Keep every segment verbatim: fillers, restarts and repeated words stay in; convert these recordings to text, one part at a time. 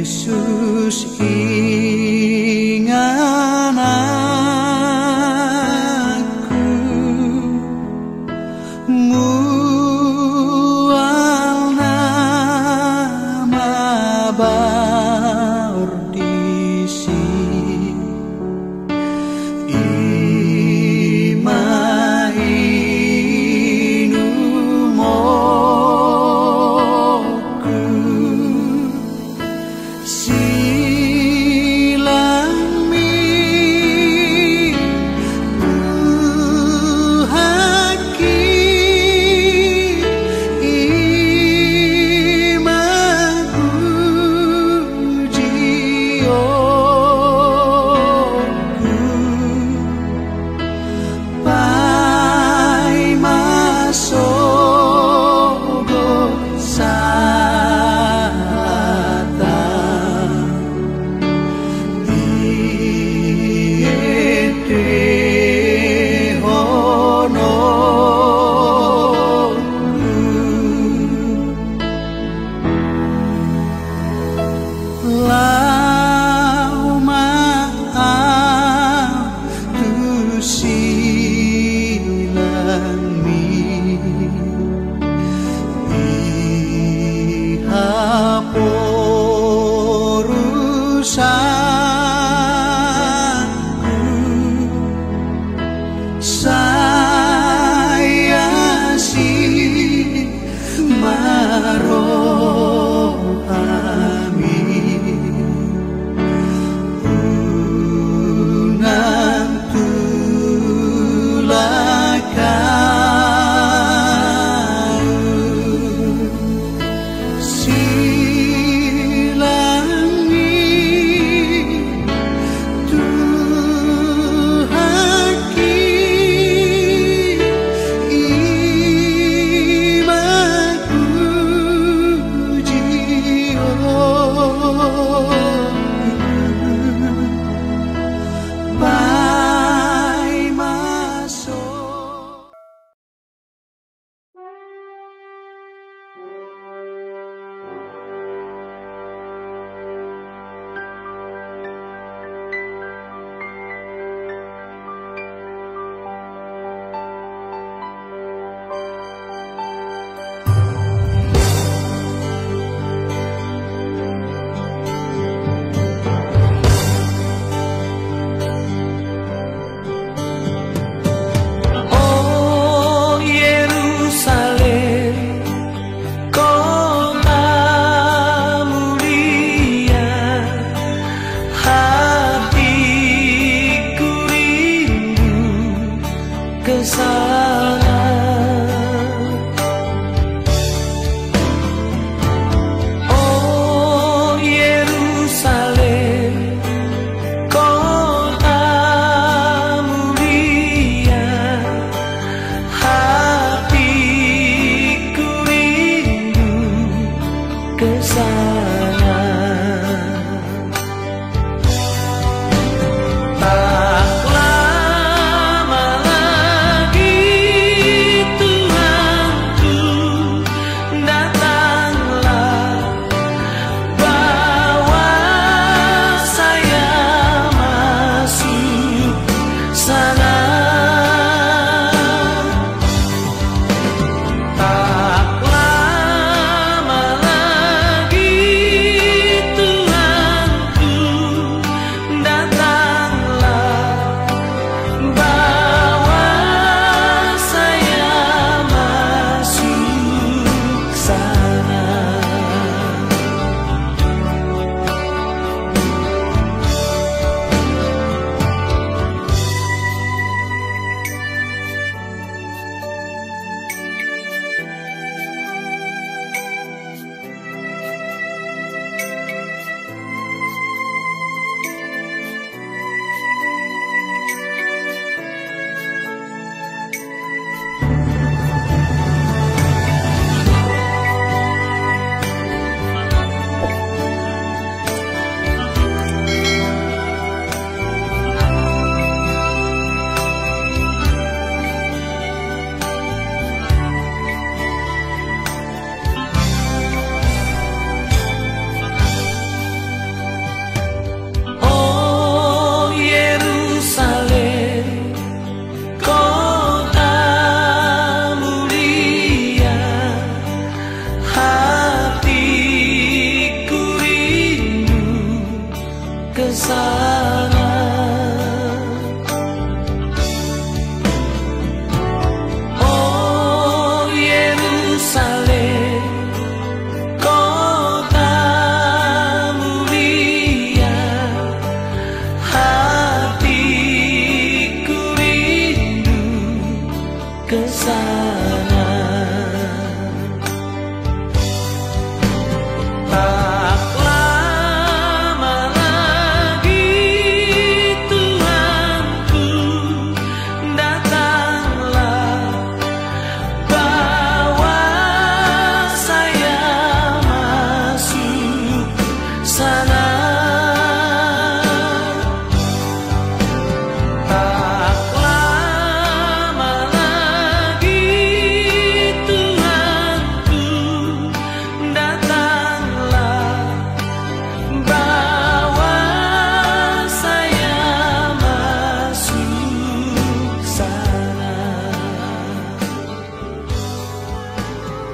Jesus ingananku, mual na mabaor disi. I ma inumonku, silangmi, buhakki, i ma pujionku. Paima sogot sahata, O Yerusalem, kota mulia, hatiku rindu ke sana. Tak lama lagi, Tuhanku, datanglah, bawa saya masuk sana. Tak lama lagi, Tuhanku, datanglah, bawa saya masuk sana.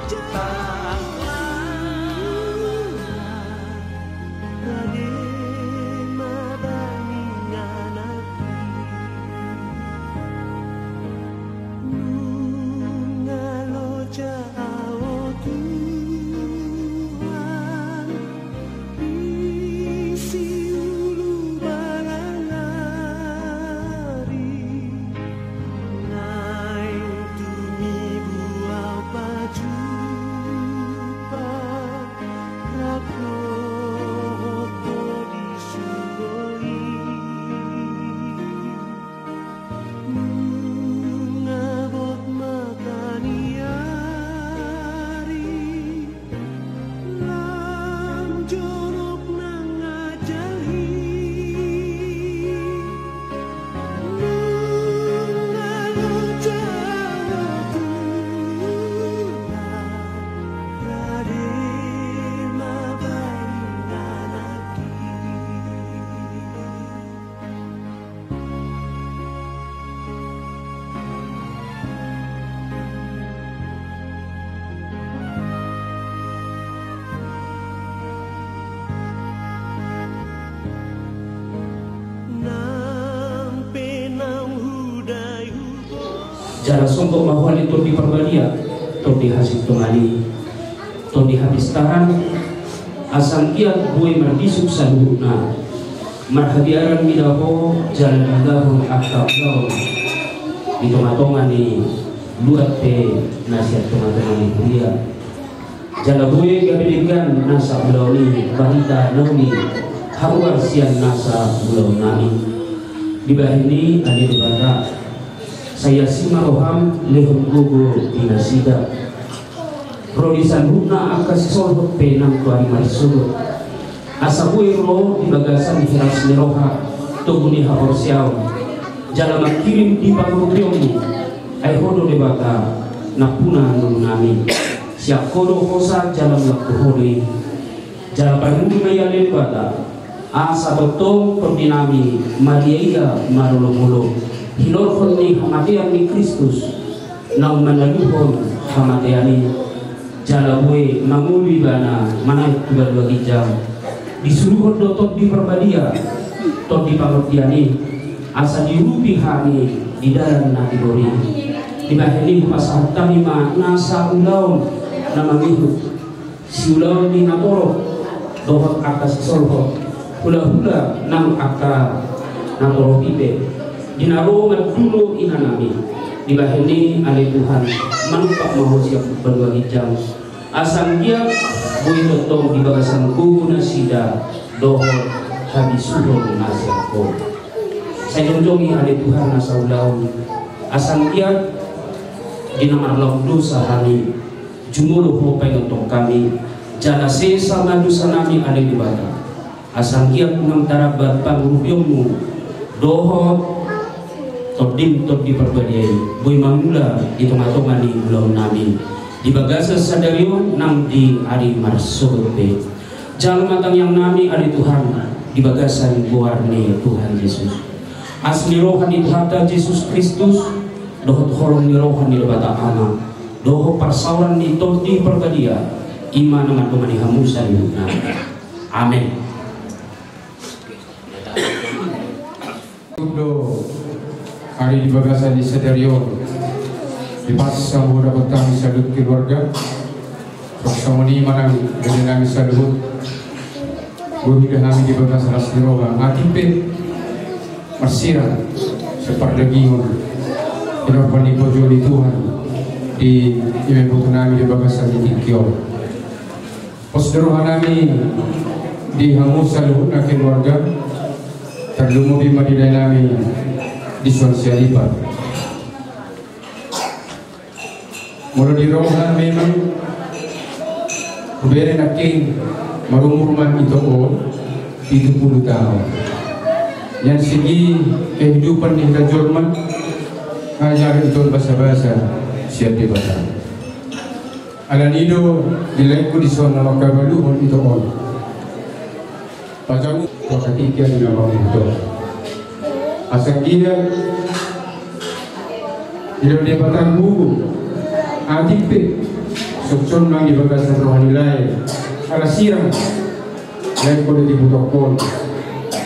Tak lama. Rade ma bahen ingananki. Nunga loja ahu Tuhan, di siulu barang ari. Naeng tumibu ahu pajumpang rap dohot Ho di surgo i. Nunga bot mata ni ari, lam jonok nang ajal i. Nunga loja ahu Tuhan, rade ma bahen ingananki. Jala songgop ma ho ale Tondi Parbadia, Tondi hasintongan i, Tondi hapistaran, asa anggiat boi marbisuk saluhutna, marhabiaran mida ho jala diulahon angka ulaon di tongatonga ni luat pe na sian tongatonga ni huria. Jala boi gabe denggan nasa ulaon i barita na uli haruar sian nasa ulaonnami. Dibahen i ale Debata, sai asi ma roham lehon gogo di nasida. Ro di saluhutna angka sisolhot pe nang tu ari marsogot. Asa boi ro di bagasan hiras ni roha, togu ni haporseaon, jala mangkirim di pangurupion i, ai ho do Debata nampuna ngolunami. Sian ho do hosa jala mulak tu ho do i. Jala parngoluhon ma i ale Debata, asa tongtong tondinami mariaia marolopolop hinorhon ni hamatean ni Kristus, naung manaluhon hamatean i, jala boi mangolu ibana manaek tu banua ginjang. Disuruhon do Tondi Parbadia, Tondi Parbadia i, asa diurupi hami di dalan na tigor i. Dibahen i hupasahat hami ma nasa ulaon na mangihut, siulaon ni natorop dohot angka sisolhot, hulahula nang angka natorop i pe, di na ro mandulo inanami. Dibahen i ale Tuhan, manumpak ma ho sian banua ginjang, asa anggiat boi tongtong di bagasan gogo nasida dohot habisuhon na sian ho. Sai jongjong i ale Tuhan nasa ulaon, asa anggiat di na marlaok dosa hami, jumolo ho paingothon hami, jala sesa ma dosanami ale Debata, asa anggiat unang tarambat pangurupionmu dohot Tondim Tondi Parbadia i boi mangula di tongatonga ni ulaonnami, di bagasan sadari on nang di ari marsogot be. Jalo ma tangiangnami ale Tuhan di bagasan goar ni Tuhan Jesus. Asi ni roha ni Tuhanta Jesus Kristus, dohot holong ni roha ni Debata Ama, dohot parsaoran ni Tondi Parbadia, i ma na mandomani hamu saluhutna. Amen. Do ari di bagasan ni sadari on, dipasahat hamu dapot hami saluhut keluarga. Songon i ma nang dohot nami saluhut, boru ida hami di bagasan las ni roha, atik pe marsirang sian pardagingon, dinorhon ni pujaan ni Tuhan di ima iboto nami di bagasan ni tingki on. Pos do roha nami di hamu saluhutna keluarga, tarlumobi ma di lae nami dison Sianipar. Molo di roha memang hubere nangkin marumur ma ito on pitu pulu taon. Nian sigi kehidupan ni hita jolma, hanya ito on basabasa sian Debata. Alani do di laengku dison na mangkabaluhon ito on. Pajamu tu angka tingki na mangihut on. Asa anggiat didok Debata, atik pe songon i ma di bagasan roha ni lae, ala sirang laengku do diputongkon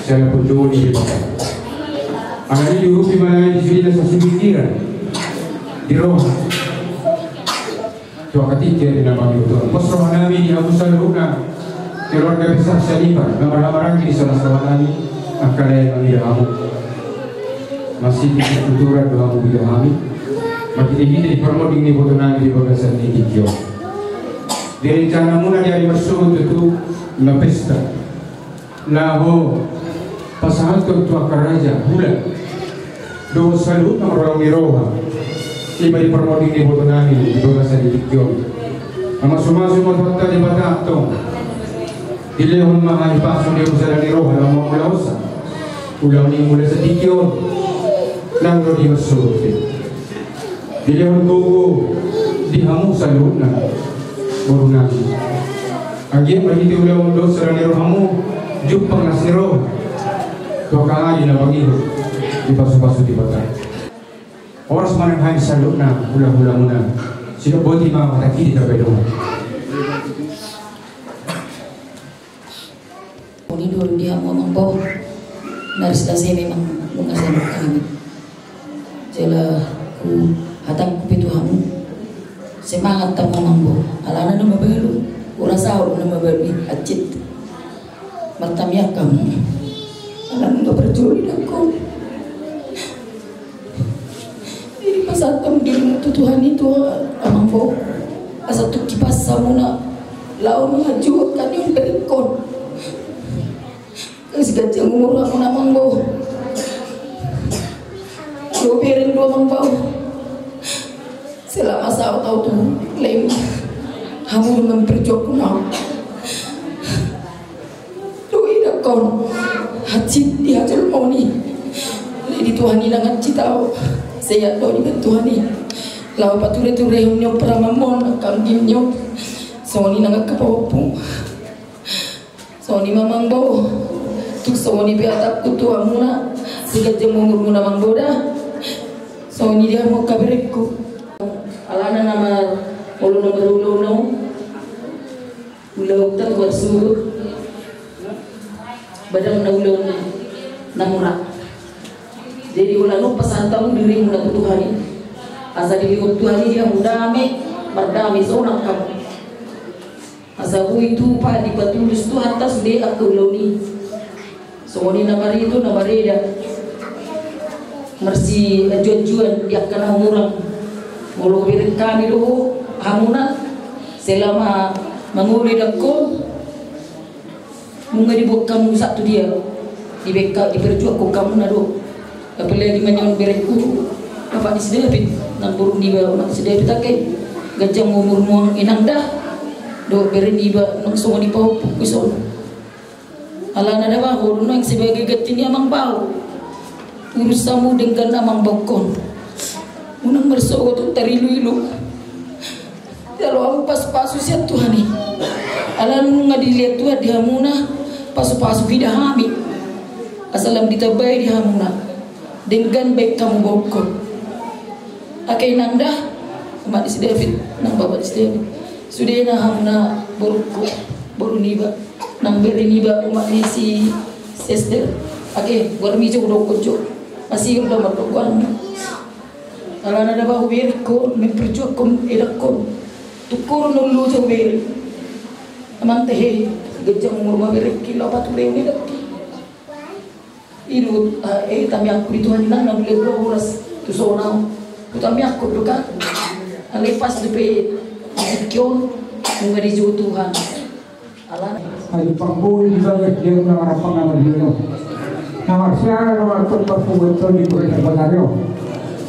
siala pundu ni Debata. Alani diurupi ma lae di sude na sasipingkiran di roha. Tu angka tingki na mangihut on. Pos roha nami di hamu saluhutna keluarga besar Sianipar, na marhahamaranggi di salasala nami, angka lae, mangida hamu. Masihol tuturan do hamu mida hami, marhitehite di parmonding ni iboto nami di bagasan ni tingki on. Di rencana muna di ari marsogot tutu na pesta laho pasahathon tu angka raja, hula dohot saluhutna mangulahon ni roha, ima di parmonding ni iboto nami di bagasan ni tingki on. Na mamasumasu ma Tuhanta Debata antong, dilehon ma hahipason di husada ni roha laho mangulahonsa ulaon i mula sian tingki on nang ro di marsogot pe. Dilehon gogo di hamu saluhutna boru nami, anggiat marhite ulaon dohot sada ni rohamu jumpang las ni roha tu angka ari na mangihut, dipasupasu Debata. Horas ma nang hami saluhutna hulahula muna. Sidok boti ma hatangki di tabe dongan. Uli dulu di hamu amang boru. Naris dase memang bunga salut kami. Jala huhatahon pe tu hamu, semangat hamu amang boru. Alana na mabalu, ura saut na mabalu i hansit. Martamiang hamu. Alana na berjuri dako. Jadi pasahat hamu dirimu tu Tuhan i amang boru. Asa tung kipas hamuna laho manganju angka na niberengkon. Asa ganjang umur hamuna amang boru. Dua bereng do amang boru. Selama saut au tu lem, hamu memperjuangkon au. Dua idakkon hansit di hajolmaon i. Alai di Tuhan i nang hansit au. Sehat do di Tuhan i. Laho patureturehon ni on parumaenmon, angka anggi ni on. Songon i nang angka pahompu. Songon i ma amang boru. Tung songon i pe hatangku tu hamuna. Sai ganjang umurmuna amang boru da. Songon i di hamu angka berengku. Alana na mar-, olo na marulaon on. Ulaonta tu marsogot, badang na ulaon na mura. Jadi ulaon on pasahat hamu dirimuna tu Tuhan i. Asa dilehon Tuhan i di hamu dame, mardame sonang hamu. Asa boi tupa dipatulus Tuhanta sude angka ulaon i. Songon i na marito na mareda. Marsianjuanjuan di angka na humurang. Molo bereng hami do hamuna selama mangolu idakkon. Nunga diboan hamu sahat tu dia. Dibereng, diperjuangkon hamuna do. Apalagi ma nion berengku, Bapak ni si David, nang boru niba, Bapak ni si David, angke ganjang umurmu inang da. Dohot bere niba, nang songon i pahompu ison. Alana da ba, ho do nuaeng sebagai ganti ni amang boru. Urus hamu denggan amang boruhon. Unang marsogot tu tariluilu. Jalo hamu pasupasu sian Tuhan i. Alana nunga dilehon Tuhan di hamuna pasupasu, huida hami. Asa lam ditambai di hamuna. Denggan baen hamu boruhon. Angke inang da, umak ni si David, nang bapak ni si David. Sudena hamuna boruku, boru niba. Nang bere niba umak ni si Sester. Angke, goar mi jo, hudokkon jo. Asi udah merdokon. Alana daba huberek ho memperjuangkon edakon. Tukor nulu sa huberek. Amang tehe gejang umur maberek kilo apa tu leon edak. Ido, eh, tamiangkon di Tuhan inang na bule bro horas tu sonau. Ku tamiangkon do ka. Alai pas dope dikion nunga dijou Tuhan. Alana. Ayo pamboli di bagas dia na marapang nama dia. Na marsiara na marapang papungan tol di Kota Batareo.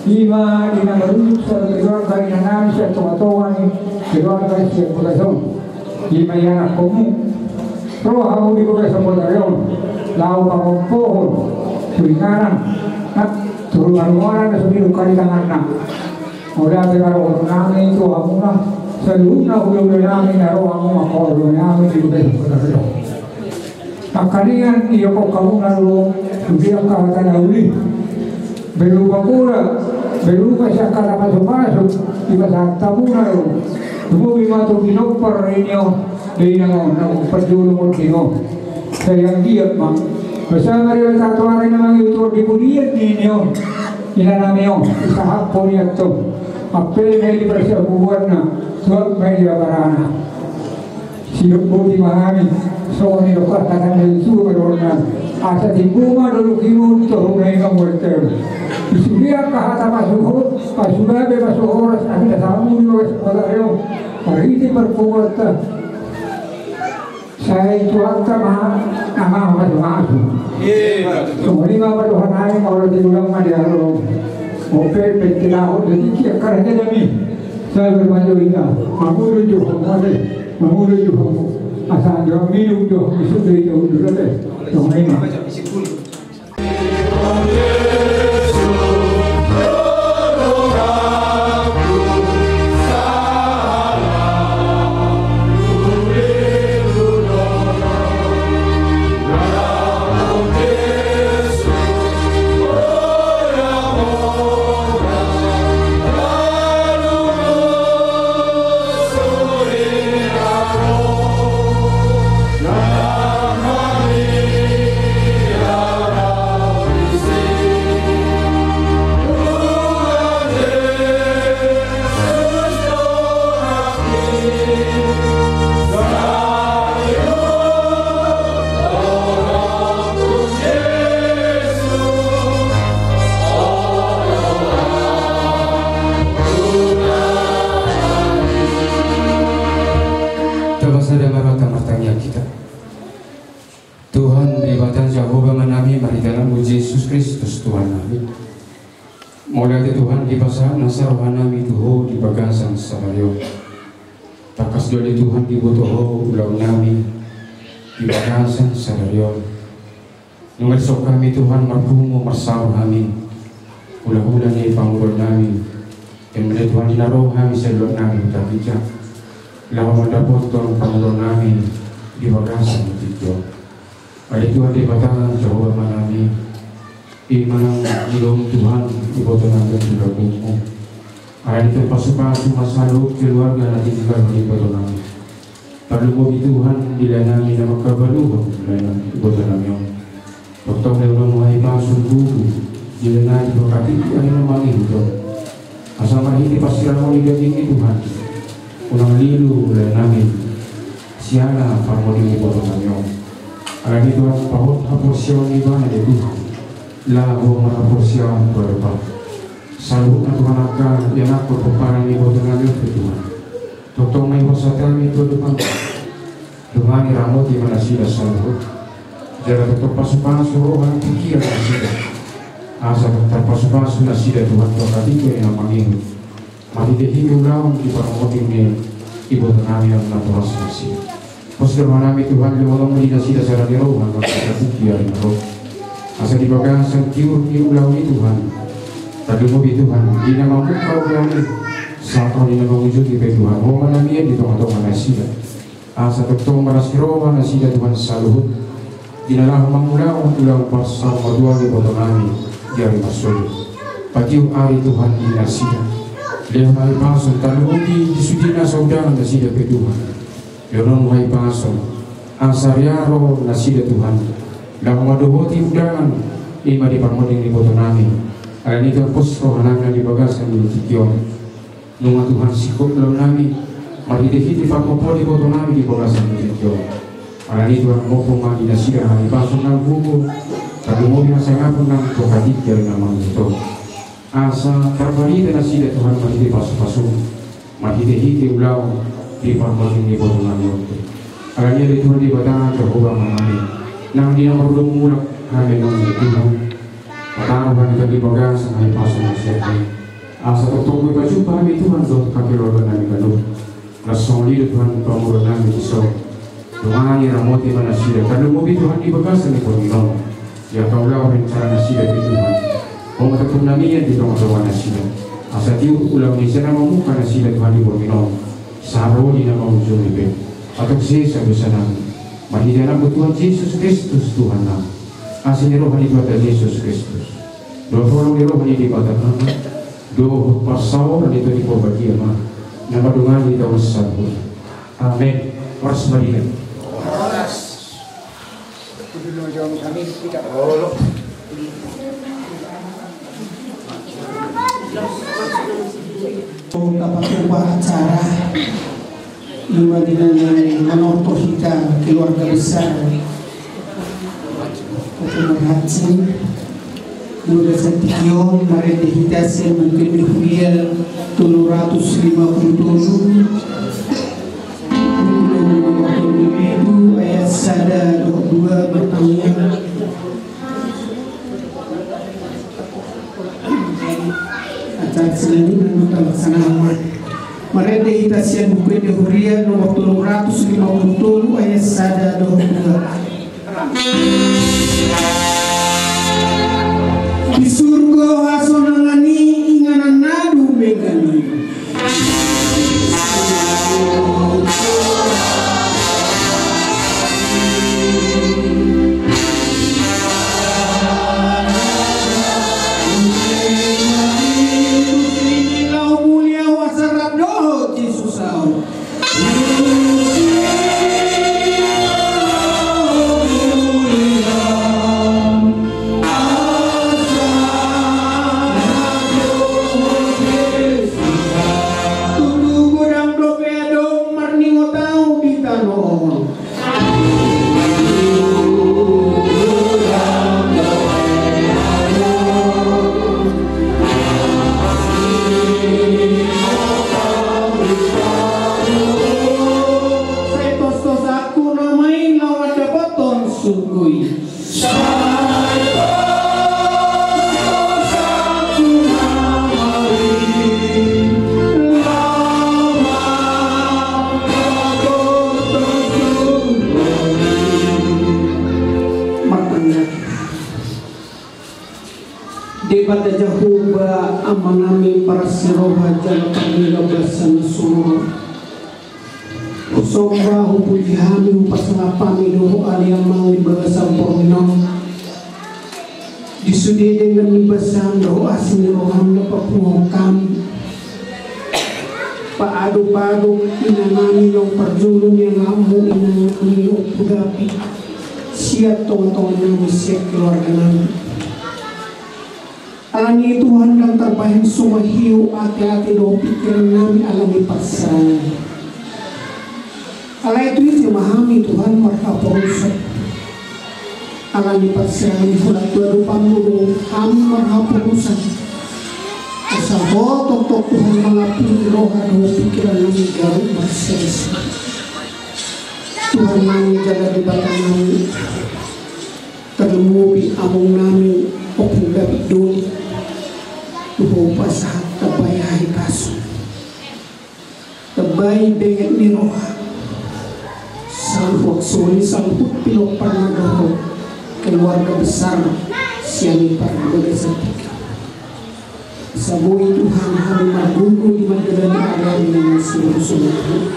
Ima ina marunjuk sa keluarga ina nami sa tonga-tonga ni keluarga si Kota Zon. Ima ianakkonmu. Ro hamu di Kota Batareo. Laho pamompohon. Turinganan. Nak turun anuana na sumiru kali tanganna. Mauliate ma dohonon nami tu hamuna, saluhutna hulahula nami na ro hamu mangkaholongi hami di Kota Batareo. Nangkaningan didokkon hamuna do sude angka hata na uli. Berupa pula, berupa sian hata pasupasu, dipasahat hamuna do. Lumobi ma tu pinompar ni on, di inang on, na parjolo on di on. Sai anggiat ma. Bersama Debata Tuhan na mangihut di pudian ni on. Ina nami on, disahaphon i antong. Ampe na i di parsiabubuanna, tuak ma i di abarana. Sidok boti ma hami, songon i do hata ni Tuhan. Asa timbo ma dolok i, toru na i ma mual teru. Di sude angka hata pasuhot, pasugabe, pasuhoras, asa na samu di bagas Batareo. Marhite parpunguanta. Sai Tuhanta ma na mamasumasu. Songon i ma dohonon nami, mauliate ulang ma di alo. Ope pentilahon do tingki angka raja nami. Sai bermajo ina. Mangolu jo hamu ate. Mangolu jo hamu. Asa jo minum jo hamu sude jo undur ate. Songon i ma. Tapasada ma rohanta, martangiang hita. Tuhan Debata Jahowa Amanami, marhite Anakmu Jesus Kristus Tuhannami. Mauliate Tuhan, dipasahat nasa rohanami tu Ho di bagasan sadari on. Tangkas do ale Tuhan diboto Ho ulaonnami di bagasan sadari on. Nunga dison hami Tuhan marpungu, marsaor hami hulahula ni panguruannami. Ima ale Tuhan di na ro hami sian luatnami huta ginjang laho mandapothon panguruannami di bagasan tingki on. Ale Tuhan Debata Jahowa Amanami, ima nang nilehon Tuhan ibotonami tu lambungmu. Alani tarpasupasu ma saluhut keluarga na tinggal di ibotonami. Tarlumobi Tuhan di laenami na mangkabaluhon laenami, ibotonami on. Tongtong lehononmu hahipason, bubu di laenami di partingkian na mangihut on. Asa marhite parsirangkon ni daging ni Tuhan, unang lilu laenami siala parmodi ni ibotonami on. Alani Tuhan, pahot haporseaon ibana ale Tuhan, laho marhaporseaon tu adopanmu. Saluhutna Tuhan angka ianakkon pomparan ni ibotonami on pe Tuhan, tongtong ma ihuasat hami tu adopanmu. Dongani, ramoti ma nasida saluhut. Jala tongtong pasupasu roha ni pikiran nasida, asa tarpasupasu nasida Tuhan tu angka tingki na mangihut. Marhite hami ulaon di parmodi ni ibotonami on na torasna nasida. Pos do rohanami Tuhan, lehononmu di nasida sada ni roha na marhite di ari na ro. Asa di bagasan tiur ni ulaon i Tuhan, tarlumobi Tuhan di na mamungka ulaon i, sahat tu di na mangujungi pe Tuhan, Ho ma na mian di tongatonga nasida. Asa tongtong marasi roha nasida Tuhan saluhut di na laho mangulahon ulaon parsaurmatuaon ibotonami di ari marsogot. Patiur ari Tuhan di nasida. Lehon hahipason, tarlumobi di sude nasa undangan nasida pe Tuhan. Lehononmu hahipason, asa riaro nasida Tuhan, laho mandohoti undangan I ma di parmonding ni iboto nami, alani i tarpos roha nami na di bagasan ni tingki on. Nunga Tuhan singkop ulaon nami, marhite-hite parpompo ni iboto nami di bagasan ni tingki on. Alani i Tuhan, hompu ma di nasida hahipason nang hugo, tarlumobi hasangapon nang tu hatinggil na mangido. Asa tarpamita nasida Tuhan marhite pasu-pasu, marhite-hite ulaon di parmonding ni iboto nami on. Alani i ale Tuhan Debata, tarhobas ma hami nang di na mardongan mulak hami nang di Tuhan. Pataru hami Tuhan di bagasan hahipason na sian i, asa tongtong boi pajumpa hami Tuhan dohot hakeluarga nami ganup. Laos songon i do Tuhan pamoruon nami dison. Dongani, ramoti ma nasida, tarlumobi Tuhan di bagasan ni borngin on. Ia kaulahon rencana nasida pe Tuhan. Ho ma tongtong na mian di tonga-tonga nasida. Asa tiur ulaon ni sian na mamungka nasida Tuhan di borngin on, sahat ro di na mangujungi pe. Antong sesa dosa nami. Marhite Anakmu Tuhan Jesus Kristus Tuhan nami. Asi ni roha ni Debata Jesus Kristus, dohot holong ni roha ni Debata Ama, dohot parsaoran ni Tondi Porbadia ma na mandongani hita on saluhutna. Amen. Horas ma di hita. Tapatupa acara. I ma di na manortor hita keluarga besar Opo Marhancing. Di bagasan tingki on marende hita sian Buku Ende Huria tolu ratus lima pulu tolu, ayat sada dohot dua, martangiang. Acara selanjutnya akan terlaksana. Marende hita sian Buku Ende Huria nomor tolu ratus lima pulu tolu, ayat sada dohot dua. Di surgo hasonangan i, inganan na dumenggan i. Tutu godang dope adong marningot ahu di tano on. Sai tos-tosanku nama i laho mandapothon surgo i. Martangiang. Debata Jahowa, Amanami parasi roha jala pardenggan basa na sumurung. Husomba, hupuji hami, hupasangap hami do Ho ale Amang di bagasan borngin on. Di sude denggan ni basam dohot asi ni roham na papunguhon hami. Paadop-adop inanami naung parjolo niangahonmu inanami Ompu David sian tonga-tonganami sian keluarganami. Alani i Tuhan, ndang tarbahen so mahiu ateate dohot pingkirannami alani parsirangan i. Alai tu ise ma hami Tuhan marhaporusan? Alani parsirangan i holan tu adopanmu do hami marhaporusan. Asa Ho tongtong Tuhan mangampuni roha dohot pingkirannami gabe marsirangan. Tuhannami jala Debatanami. Tarlumobi amangnami Ompu David Doli, tu Ho pasahat tambai hahipason, tambai benget ni roha, saluhut songon i saluhut pinomparna dohot keluarga besar sian i parbagasan tingki. Asa boi Tuhan hami margogo di mandalani ari-ari na siurusan i.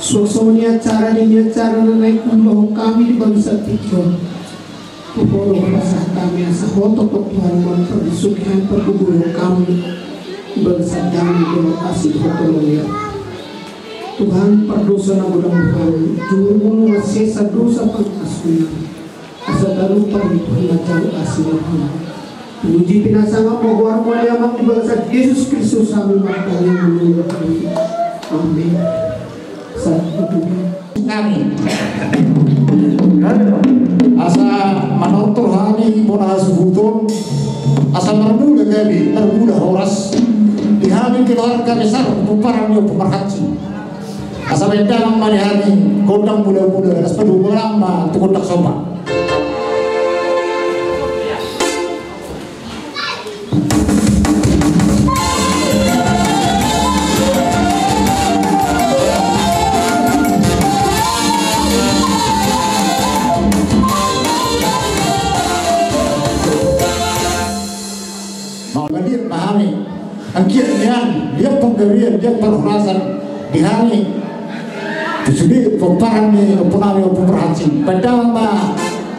Suang songon i acara di acara na naeng huulahon hami di bagasan tingki on, tu Ho do hupasahat hami asa Ho tongtong Tuhan mambisuhi hami, pargogohon hami di bagasan dame dohot asi dohot holong ni roham. Tuhan, pardosa na godang do hami, jumolo ma sesa dosa pangasuhon nami. Satarupa di Tuhan na taru asi di Tuhan. Puji pinasangapan ma goarmu ale Amang di bagasan Jesus Kristus hami martangiang mangula. Amin. Satu. Hami. Asa manortor hami bona hasuhuton. Asa marmula gabe, marmula horas. Di hami keluarga besar pomparan ni Ompu Marhansing. Asa baen damang ma di hami gondang mula-mula, asa padomu ma tu gondang somba. Mauliate ma hami. Anggiat nian, dia panggabean, dia parhorasan di hami. Tu sude pomparan ni ompunami Ompu Marhansing. Baen damang ma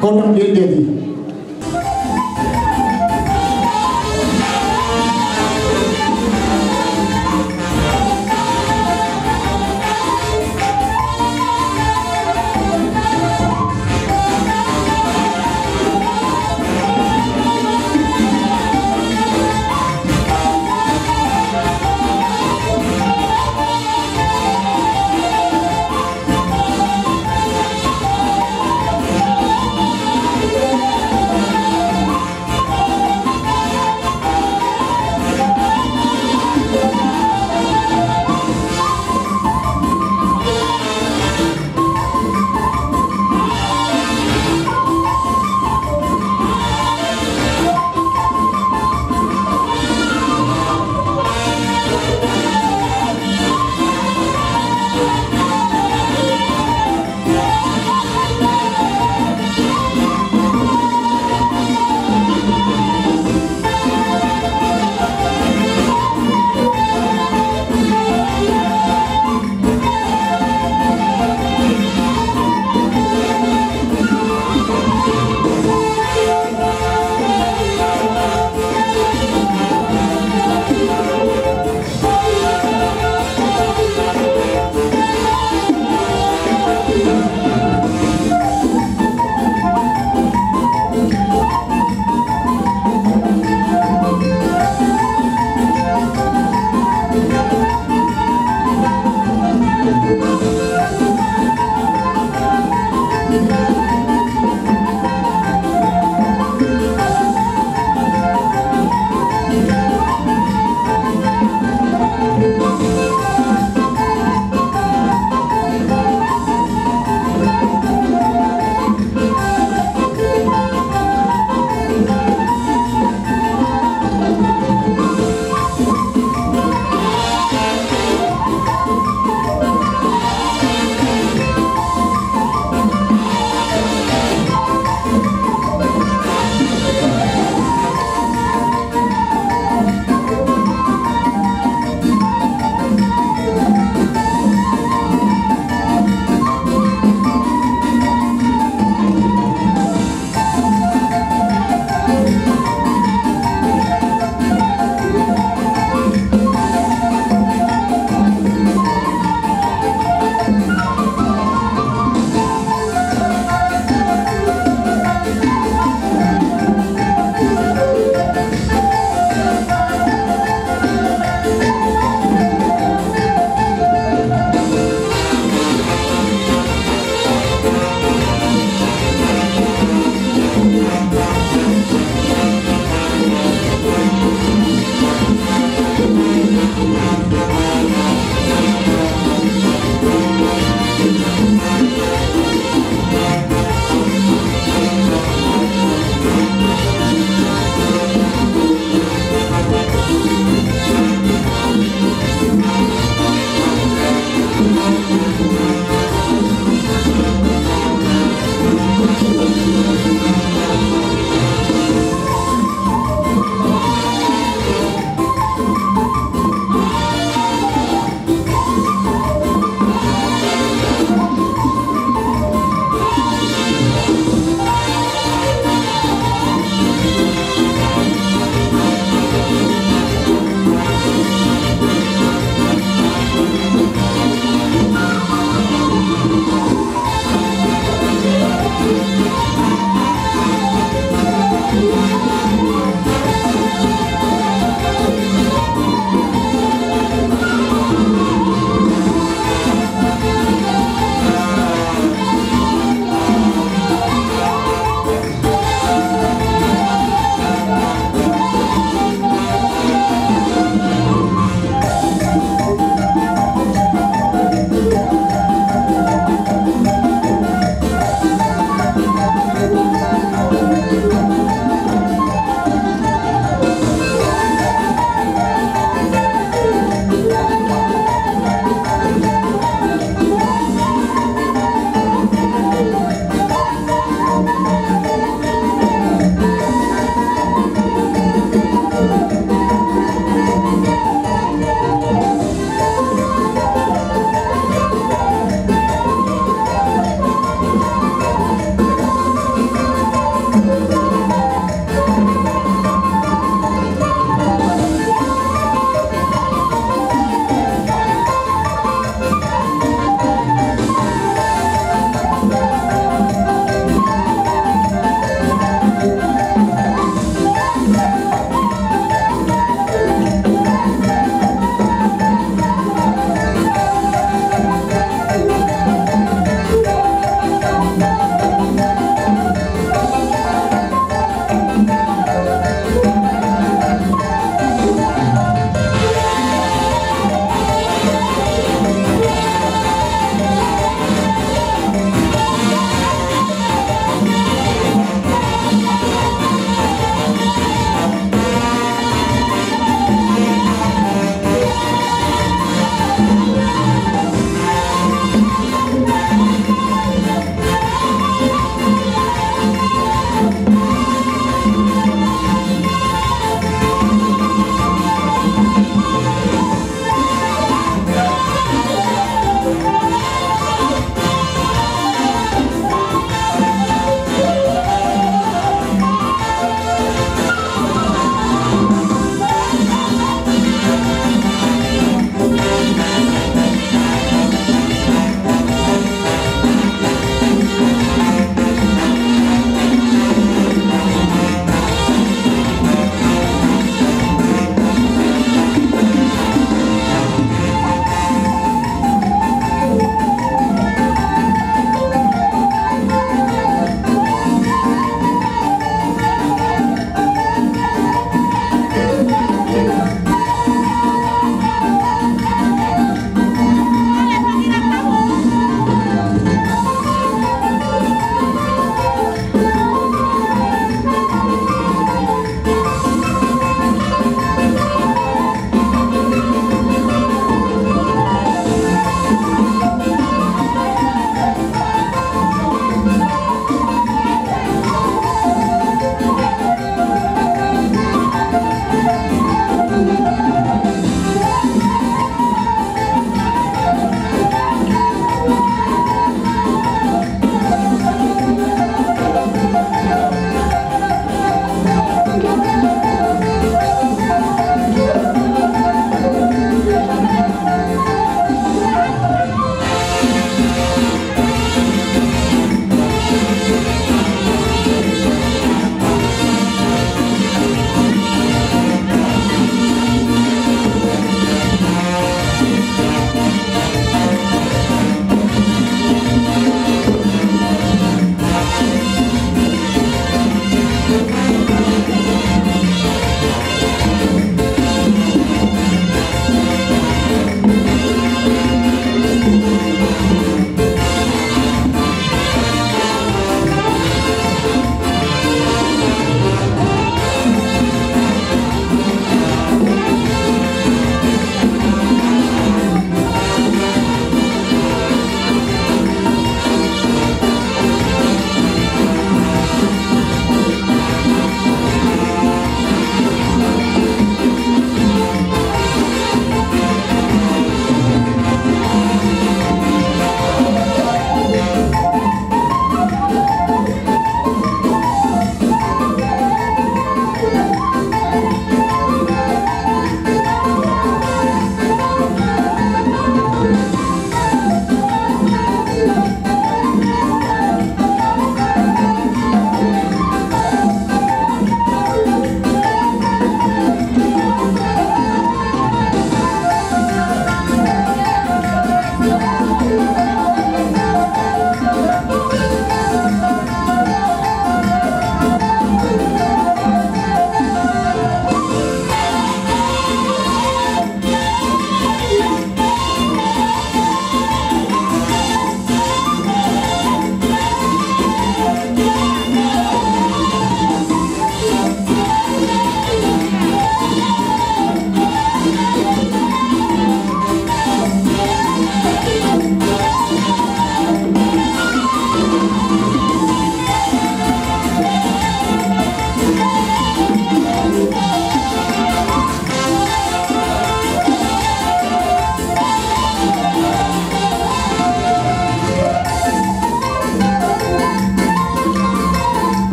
gondang dia jadi.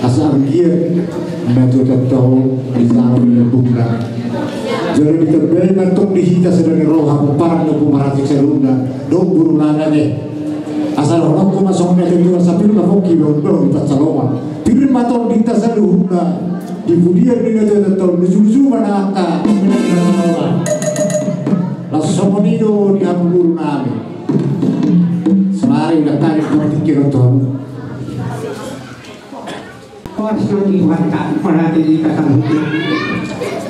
Asa anggiat na tuatua on dijalo ni lambungna. Jala ditambai ma antong di hita sada ni roha pomparan ni ompu marhatik saluhutna dohot boru nami. Asa dohononku ma songon na tuatua, sapir ma pongki, bahulbahul di pansalongan. Pir ma tondi hita saluhutna di pudian ni na tuatua on, luju-luju ma na angka. Laos songon i do di hamu boru nami. Saonari dapot partingkian on. Horas nang di Tuhanta, marhite di hita saluhutna.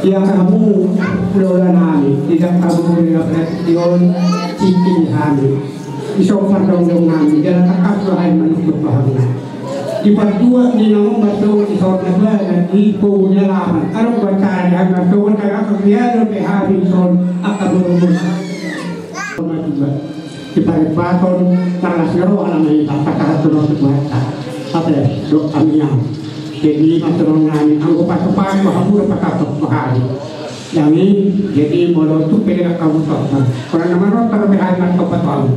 Ia hamu hulahula nami, di dangka boru na partingkian on, tingki di hami. Dison parjongjongan nami, jala tangkas do hami manungkun tu hamuna. Di partuat ni na mambahen sogot di saur matua, di pogu ni alaman, adong do acara di hami marsogot, angka kegiatan pe hami dison, angka boru-boru. Matua. Di paripaton, tangkas ni roha nami, tangkas tu roha Tuhanta. Ate, do hami an. Jadi, maksud nami, anggo pasu-pasu, hamu do pasu-pasu hami. Jadi, jadi molo tung pe denggan hamu tongtong. Kurang nama ro, taruh pe hami marsogot tu hamu.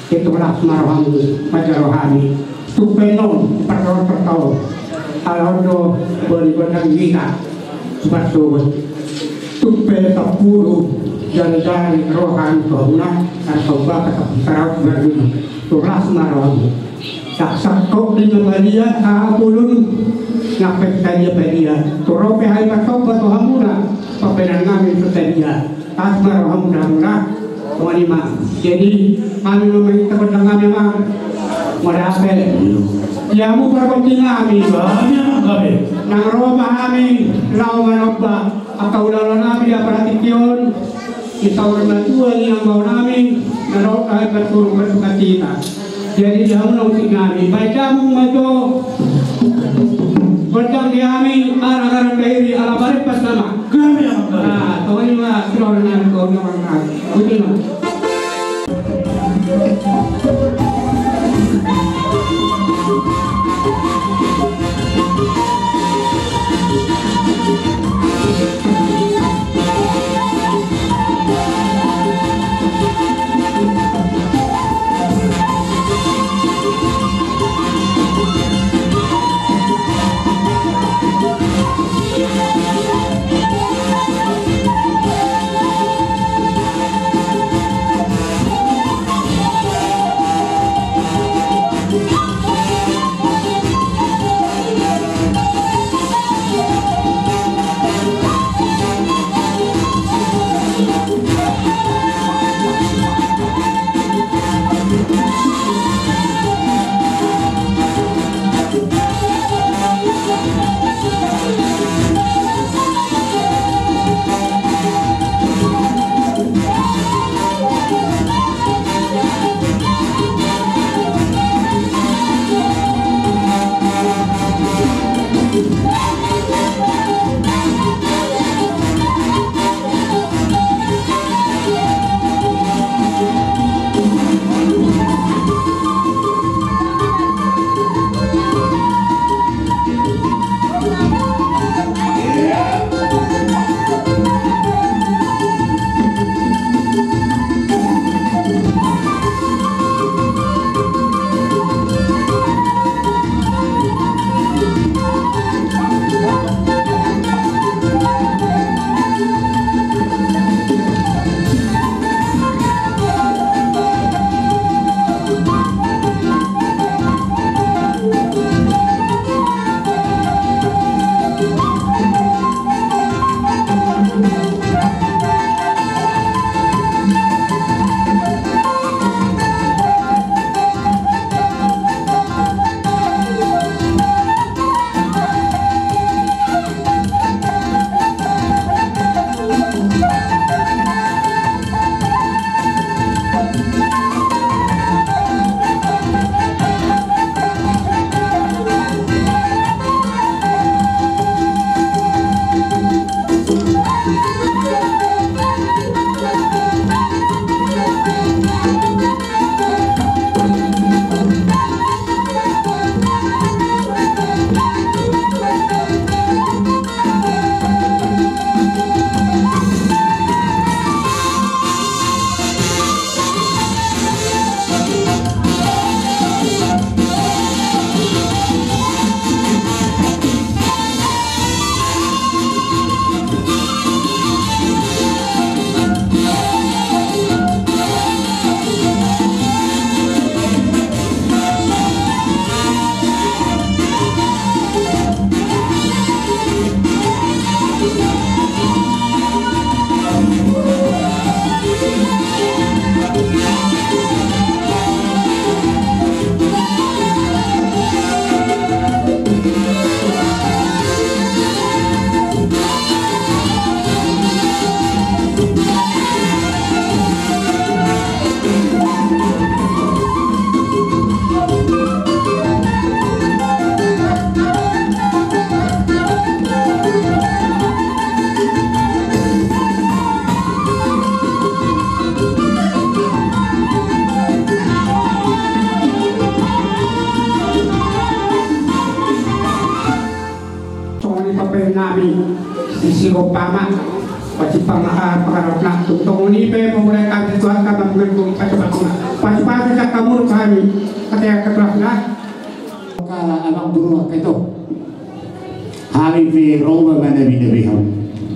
Jadi, las ma rohamu, manjalo hami. Tung pe non, parrohon tongtong. Ala on do, boni gondang hita. Supat suhut. Tung pe sampulu, jari-jari roha ni rohana, asa umbaka sampulu saraut berdua. Tulas ma rohamu. Sak sangkok di na badia, apulun, na pe sadia-sadia. Turope hai patopa tu hamuna, papenan nami tu sadia. Las ma rohamu na muna. Songon i ma. Jadi, hami ma mangihuthon nami ma. Mauliate. Ia hamu pargonsi nami. Nang ro ma hami, laho manomba. Angka hulahula nami di partingkian on. Di saur matua ni amang nami. Na ro hami berturut berduka cita. Jadi di hamu na usik nami, baen damang ma jo. Gondang di hami, arang-arang dairi, ala barempat nama. Kami yang kami. Nah, tong ini ma, sudah orang nami, tong orang nami. Betul ma. Nami, sisi gopama, pasi pang-, ah, pangarapna, tungtong ni pe, pemulai kami tuan kami, pemulai kami, pasi pang-, pasi pang-, sejak kamu kami, pakai keteras nah. Ka abang guru keto. Hami pe ro ma manabi-nabi hamu.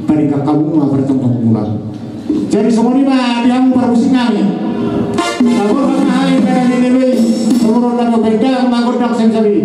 Paringkat hamu ma partongtong mula. Jadi songon i ma di hamu parmusik nami. Saboran ma hami manabi-nabi. Saboran na mapendang ma gondang sensori.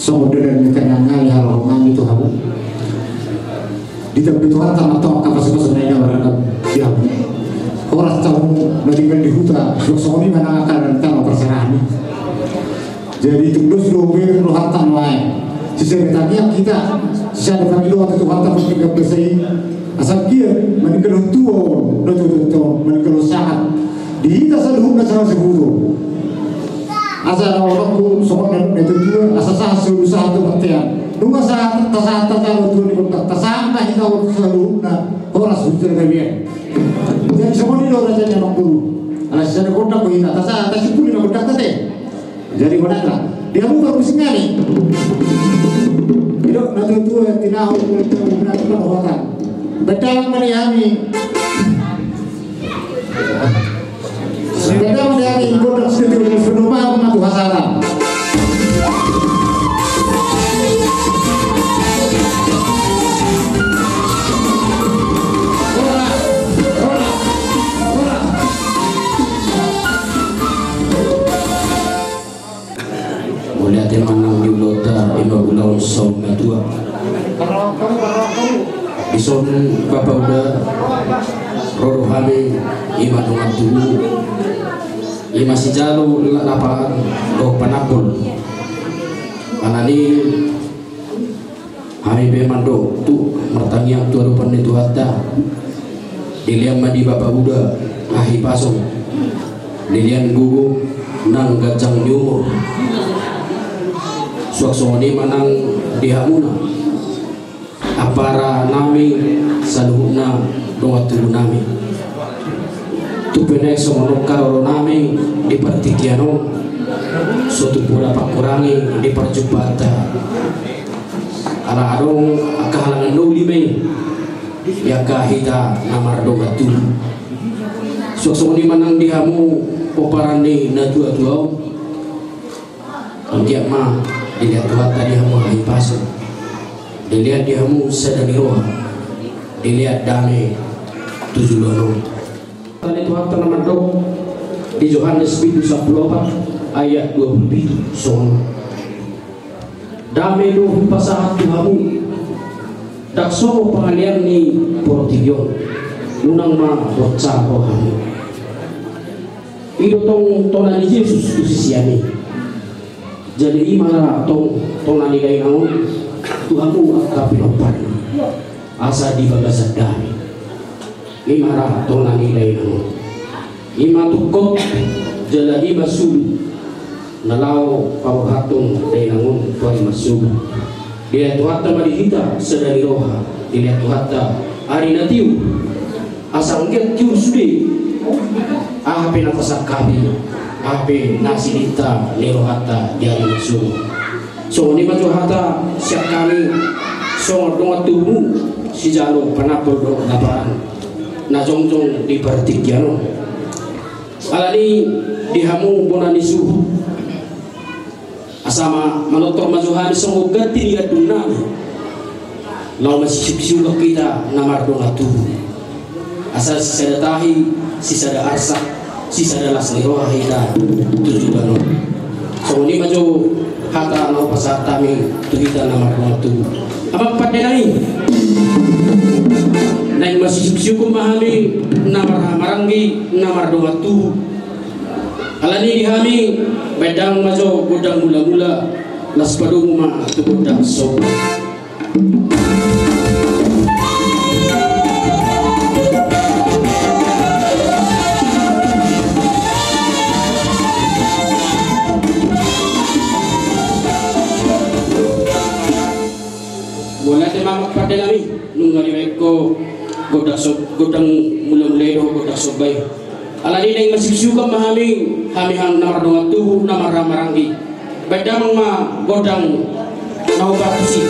Songon dalan ni tangiang nami, harorongan nami tu hamu. Ditambai Tuhanta ma antong angka pasupasu na i na marnida di hamu. Horas hamu na tinggal di huta, suang songon i ma nang angka na tama parserahan i. Jadi tung dos do be rohanta nuaeng. Sisada tangiang hita, sisada pangidoan tu Tuhanta pardenggan basa i. Asa anggiat maninggalhon tua on, na tua-tua on, maninggalhon sahat di hita saluhutna sahasuhuton. Asa na orakku songon na, na tua-tua, asa sahat solu sahat tu bontean. Nunga sahat, tasahat, tasahat tu ni bontean, tasahat ma hita on saluhutna, horas huta gabe. Jadi songon i do raja ni amangboru. Ala sisada gondang do hita, tasahat, tasimpuli ma gondangta te. Jadi gondangta. Di hamu parmusik nami. Didok na tua-tua, tinahu, tinahu, tinahu, tinahu, tinahu. Baen damang ma di hami. Baen damang ma di hami, gondang sititi, gondang sititi, ma tu hasara. Ora, ora, ora. Mauliate ma nang di ulaonta, ima ulaon saur matua. Dison bapa uda, ro do hami, ima dongan tubu, ima sijalo lapatan dohot panambol. Alani hami pe mandok tu martangiang tu adopan ni Tuhanta. Dilehon ma di bapa uda hahipason, dilehon gogo nang ganjang ni umur. Suang songon i ma nang di hamuna, ampara nami saluhutna dongan tubu nami. Tung pe naeng songon on haroro nami di partingkian on, so tung pola pangkurangi di parjumpaanta. Ala adong angka halangan na uli ma i di angka hita na mardongan tubu. Suang songon i ma nang di hamu pomparan ni na tua-tua on. Anggiat ma dilehon Tuhanta di hamu hahipason, dilehon di hamu sada ni roha, dilehon dame tu joloan on. Hata ni Tuhanta na mandok di Johannes bindu sampulu opat ayat dua pulu pitu songon on: Dame do hupasahat tu hamu, ndang songon pangalean ni portibi on. Unang ma bonsa rohamu. I do tong tona ni Jesus tu sisean i. Jadi i ma ra tong tona ni dainang on tu hamu angka pinomparna, asa di bagasan dame. I ma ra tona ni dainang on. I ma tungkot jala i ma sulu na laho paborhathon dainang on tu ari marsogot. Dilehon Tuhanta ma di hita sada ni roha, dilehon Tuhanta ari na tiur. Asa anggiat tiur sude aha pe na tasangkapi, aha pe na silinta ni rohanta di ari marsogot. Songon i ma jo hata sian hami songon dongan tubumu, sijalo panambol dohot na parang na jongjong di partingkian on. Alani di hamu bona ni suhut, asa ma manortor ma jo hami songon ganti ni gandum nami, laho masisuk-sukon hita na mardongan tubu. Asa sisada tahi, sisada arsak, sisada las ni roha hita tu joloan on. Songon i ma jo hata na hupasahat hami tu hita na mardongan tubu. Amang pande nami, naeng masisuk-sukon ma hami na marhahamaranggi na mardongan tubu. Alani di hami, baen damang ma jo gondang mula-mula, laos padomu ma tu gondang somba. Mauliate ma amang pande nami, nunga dibaen ho gondang so-, gondang mula-mula i dohot gondang somba i. Alani naeng masisuk-sukon ma hami, hami hang na mardongan tubu, na marhahamaranggi. Baen damang ma gondang na hombar tusi.